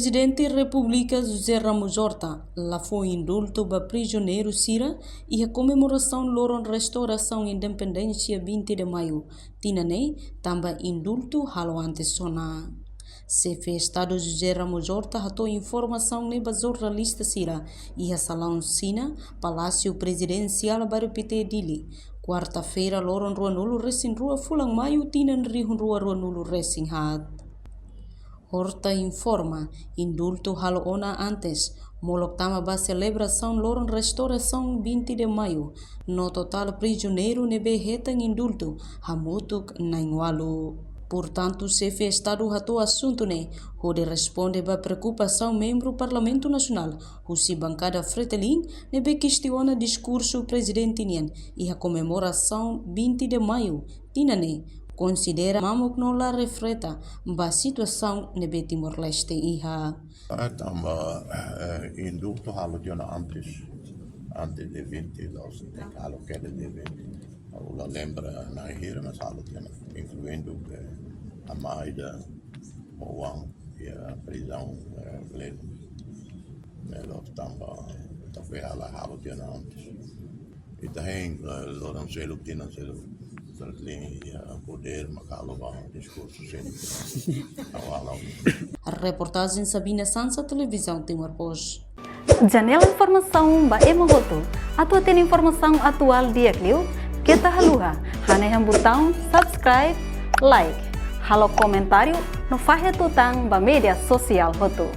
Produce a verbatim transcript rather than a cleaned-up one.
Prezidente Repúblika José Ramos Horta la fó indultu ba prizioneiru sira iha komemorasaun loron restaurasaun independénsia vinte de Maio tinan ne'e, tanba indultu halo antes ona. Xefe Estadu José Ramos Horta hato'o informasaun ne'e ba jornalista sira iha salaun Xina, Palásiu Prezidensiál, Bairru Pité, Dili, kuarta-feira, loron ruanulu resin rua fulan Maio tinan rihun rua ruanulu resin haat. Horta informa, indultu halo ona antes, molok tama ba selebrasaun loron restaurasaun vinte de Maio, no totál prizioneiru ne'ebé hetan indultu hamutuk na'in-ualu. Portantu, Xefe Estadu hato'o asuntu ne'e hodi responde ba preokupasaun membru Parlamentu Nasionál husi bankada Fretilin ne'ebé kestiona diskursu prezidente nian iha komemorasaun vinte de Maio tinan ne'e, konsidera mamuk no la refleta ba situasaun ne'ebé Timor-Leste iha. Ah, tanba, eh, indultu halo tiha ona antes, antes de vinte, loos, tenke halo kedas dia vinte. Ha'u la lembra na'in hira, mas halo tiha ona, inkluindo, eh, Almeida, Moan, iha prizaun, eh, Belém. Ne'e loos, tanba, tanba halo, halo tiha ona antes. Ita hein, eh, loron seluk, tinan seluk, Fretilin iha podér, mak halo ba diskursu sira. Awal. Reportajen Sabina Sansa, Televizaun Timor Post. Janela informasaun ba ema hotu. Atu hatene informasaun atuál di'ak liu, keta haluha hanehan butaun subscribe, like, halo komentáriu no fahe tutan ba média sosiál hotu.